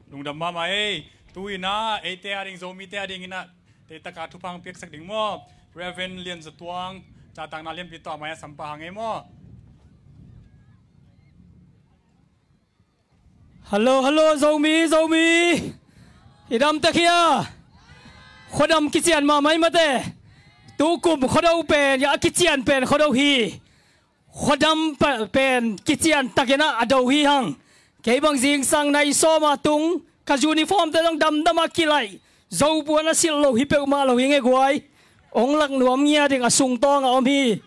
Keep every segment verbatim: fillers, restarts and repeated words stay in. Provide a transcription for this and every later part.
Lungdam mahmah ei. Tu-in ah eite ading, Zomite adingin ah deihtakin thupha hong piaksak ding maw, Reverend Lian Za Tuang, zahtakna lianpi tawh a mai-ah sam pah hang ei maw. Hallo, hallo, Zomi, Zomi. I dam tek hia? Khuadam kician mahmah ei mate. Tukum Khuado pen, ya, a kician pen Khuado hi. Khuadam pa-, pen kician takin ah a do hi hang. Kei bang zingsang nai sawm a tung, ka uniform te zong damdam a kilaih. Zopuan a silh lo hi peuhmah lo hi nge guai. Hong lak nuam ngia ding, a sungtawng a om hi.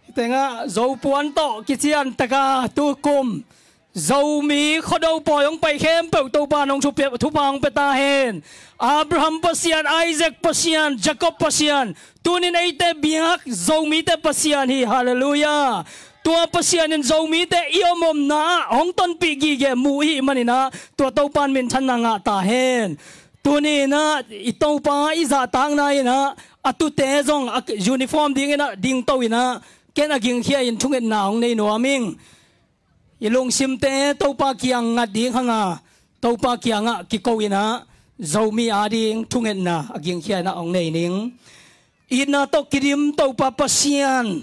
Hih tengah Zopuan tawh kician taka tukum Zomi Khuado pawi hong pai khempeuh Topa nong thupia, thupha hong pia ta hen. Abraham Pasian, Isaac Pasian, Jacob Pasian, tunin eite biak Zomite Pasian hi. Halleluiah. Tua Pasian in Zomite i om omna ah hong tonpih gige mu i hih manin ah tua Topa in minthanna ngah ta hen. Tuni-in ah i Topa i zahtakna in ah a tute zong a uniform dingin ah dingto in ah, ken a gingkhia in thungetna hong nei nuam ing. I lungsimte Topa kiang ngat ding hang a, Topa kiangah kiko in ah Zomi ading thungetna a gingkhia in ah hong nei ning. Itna tawh kidim Topa Pasian,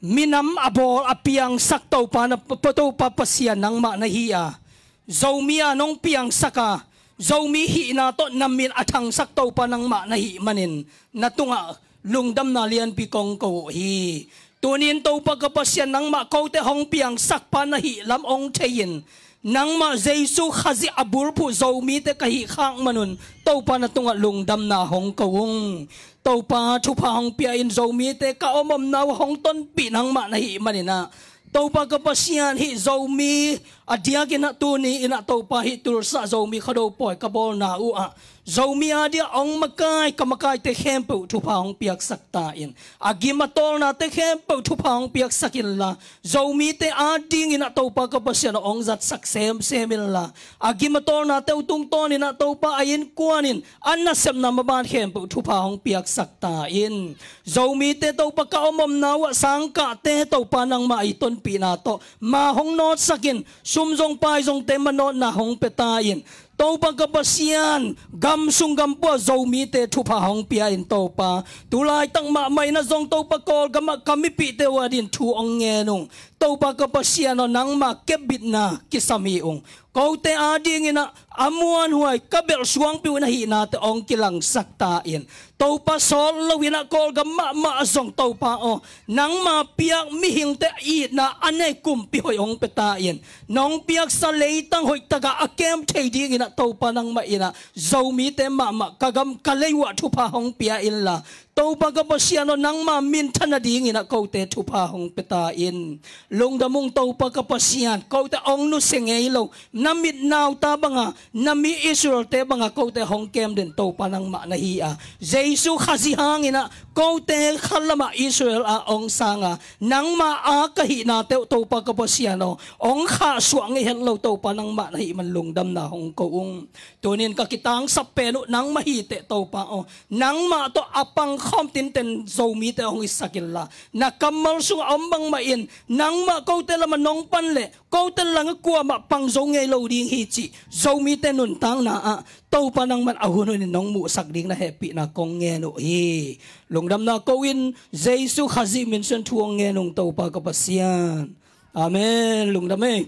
minam a bawl a piangsak Topa na, pa, Topa Pasian nangmah na hi a, Zomi a nong piangsak a, Zomi hihna tawh na min a thangsak Topa nangmah na hih manin na tungah lungdamna lianpi kong ko uh hi. Tunin Topa ka Pasian, nangmah kote hong piangsakpa na hih lam hong thei-in, nangmah Jesu Khazih a bulphuh Zomite ka hih khak manun Topa na tungah lungdamna hong ko ung. Topa, thupha hong pia in, Zomite ka om omna uh hong tonpih nangmah na hih manin ah, Topa ka Pasian, hih Zomi a diakin ah tuni-in ah Topa, hih Tulsa Zomi Khuado pawi ka bawlna uh ah Zomi a dia hong makai, ka makaite khempeuh thupha hong piaksak ta in. A gim a tawlnate khempeuh thupha hong piaksak inla, Zomite adingin ah Topa ka Pasian aw hong zatsak semsem inla, a gim a tawlnate uh tungtawnin ah Topa a innkuan in a nasepna maban khempeuh thupha hong piaksak ta in. Zomite Topa ka om omna uh ah sangkahte Topa nangmah i tonpihna tawh ma hong nawtsak in, sum zong pai zongte manawtna hong pia ta in. Topa ka Pasian, gam sung gam pua Zomite thupha hong pia in Topa. Tulaitak mahmah in ah zong Topa Kawlgam ah ka mipihte uh adingin thu hong ngen ung. Topa ka Pasian aw, nangmah kepbitna kisam hi ung. Kote adingin ah a muanhuai ka belh suangpi uh na hihnate hong kilangsak ta in. Topa sawt loin ah Kawlgam mahmah zong Topa aw, nangma piak mihingte itna a nei kumpi hoih hong pia ta in. Nong piaksa leitang hoihtak ah a kem thei dingin ah Topa nangmah in ah Zomite mahmah ka gam ka lei uh ah thupha hong pia inla, Topa ka Pasian aw, nangma minthan nadingin ah kote thupha hong pia ta in. Lungdam ung Topa ka Pasian, kote hong nusia ngei lo, na mit nauta banga, na mi Israelte banga kote hong kem den Topa nangmah na hi a. Jesu Khazih hangin ah kote khalam ah Israel ah hong sang a, nangma a ka hihnate uh Topa ka Pasian aw, hong khahsuah ngei het lo Topa nangmah na hih man lungdamna hong ko ung. Tunin ka kitangsap pen uh nangmah hi teh Topa aw, nangmah tawh a pangkhawm tinten Zomite hong hisak inla, na kammal sungah om bangmah in, nangmah kote lamah nong pan leh kote langah kuamah pang zo ngei lo ding hi cih Zomite nuntakna ah Topa nangman a hun hunin nong muhsak ding na hehpihna kong ngen uh hi. Lungdamna ko in, Jesu Khazih min suang thu hong ngen ung Topa ka Pasian. Amen. Lungdam ei.